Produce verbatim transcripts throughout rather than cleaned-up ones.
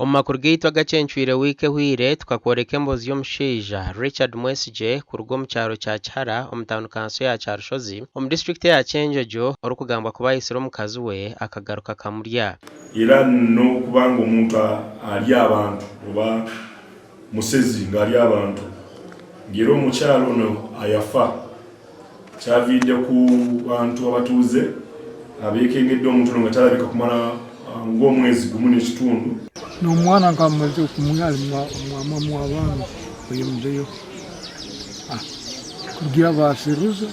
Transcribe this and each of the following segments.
Omu makuru gaitu agacencwire wiiki ehwire, tukakwoleka emboozi y'omushaija Richard Mwesigye kuruga omu kyaro kya Kihara omu town council ya Kyarushozi omu district eya Kyenjojo, orukugambwa kuba ayisire omukazi we akagaruka akamulya. Era n'okuba nga omuntu a-, alya abantu oba musezi ng'alya abantu, ng'era omukyala ono ayafa. Kyaviidde ku bantu abatuuze abeekengedde omuntu ono nga talabika kumala, ah, ng'omwezi gumu n'ekitundu. N'omwana nkaba mmaze okumwara, mwa-, mwa-, mwa-, mwa bana, oyo muzeyo. Ah, kurugira baseruza,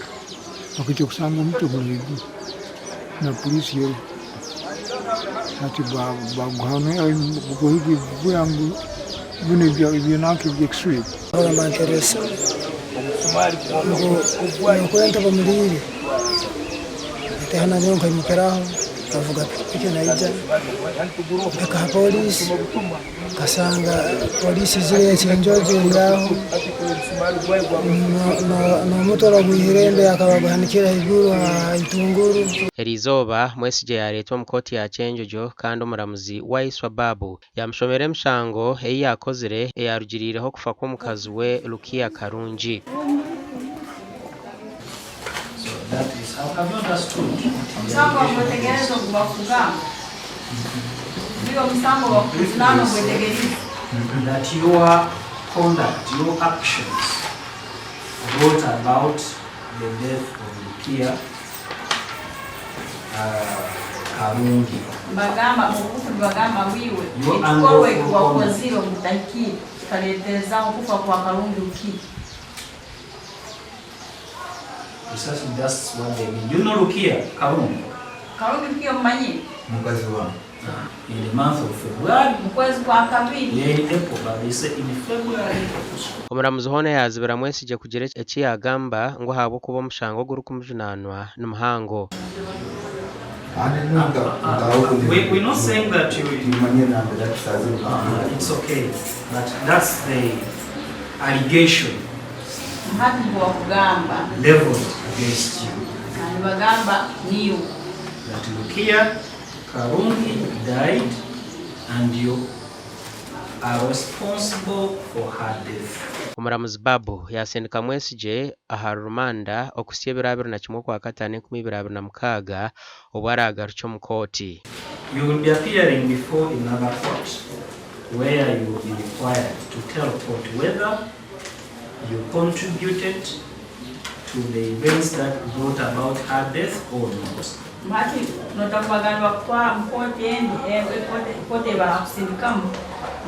bakaija kusanga omutwe guli haiguru. Na poliisi eri. Hati ba-, baguhana, eh, baguha ebi-, ebibuya ngu binu ebya-, ebya nanka eby'ekiswahili. Ora manteresa. Ngu, ngu kwenta bamuliire. Ate hanu nyowe nkaimukiraho, nkavuga pikipiki naija. Mpika ha poliisi. Kasanga poliisi ziri ekyenjojo eri aho, no-, no-, n'omutwe ogwihirembe akaba aguhanikire haiguru ha itunguru. Eri izooba, Mwesigye yaletwa omu kooti ya Kyenjojo, kandi omuramuzi Waiswa Babu yamushomera emishango ei yakozire eyarugiriireho okufa kw'omukazi we Lukia Karungi. So that is how, have you understood? Omusango gw'okwetegereza ogu bakugamba. Guli omusango bakujunaana ogwetegereze. That your conduct, your actions brought about the death of Lukia, uh, Karungi. Bagamba, obukutu nibagamba bwiwe, your ekikorwa eki wakozire omu butahikire, kikaleeterezaho okufa kwa Karungi Lukia. Precisely, that's what they mean. You know Lukia Karungi? Karungi Lukia omumanyi? Mukazi wange. Ah, in the month of February. Mu kwezi kwa kabiri. Yeri April, but they say in February. Omuramuzi hoona yazibira Mwesigye kugira eki, eki yagamba ngu ahabw'okuba omushango ogurukumujunaanwa ni muhango. Kandi nunga, ntaho kuli. We, we're not saying that you, you, timanye nambere tusaze. Ah, it's okay. But that's the allegation. Hati nibwo bakugamba. Leveled against you. Kandi bagamba niyo. That Lukia Karungi died and you are responsible for her death. Omuramuzi Babu yasindika Mwesigye ahari rumanda okuhitsya ebiro abiri na kimwe okwa kataano enkumi ibiri abiri na mukaaga, obu araagarukye omu kooti. You will be appearing before another court where you will be required to tell court whether you contributed to the events that brought about her death or not. Hati, notakubaganira kutwara mu kooti endi, eh, kooti, kooti ei barakusindikamu,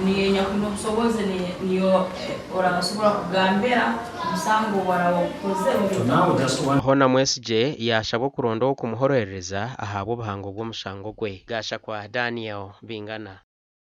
niyo enyakwina obusobozi, ni-, niyo, eh, orasobora kugambira omusango obu oraba ogukozere. So now just one. Hoona Mwesigye yashabwa okuronda ow'okumuhorohereza ahabw'obuhango bw'omushango gwe. Gashakwa Daniel Bingana.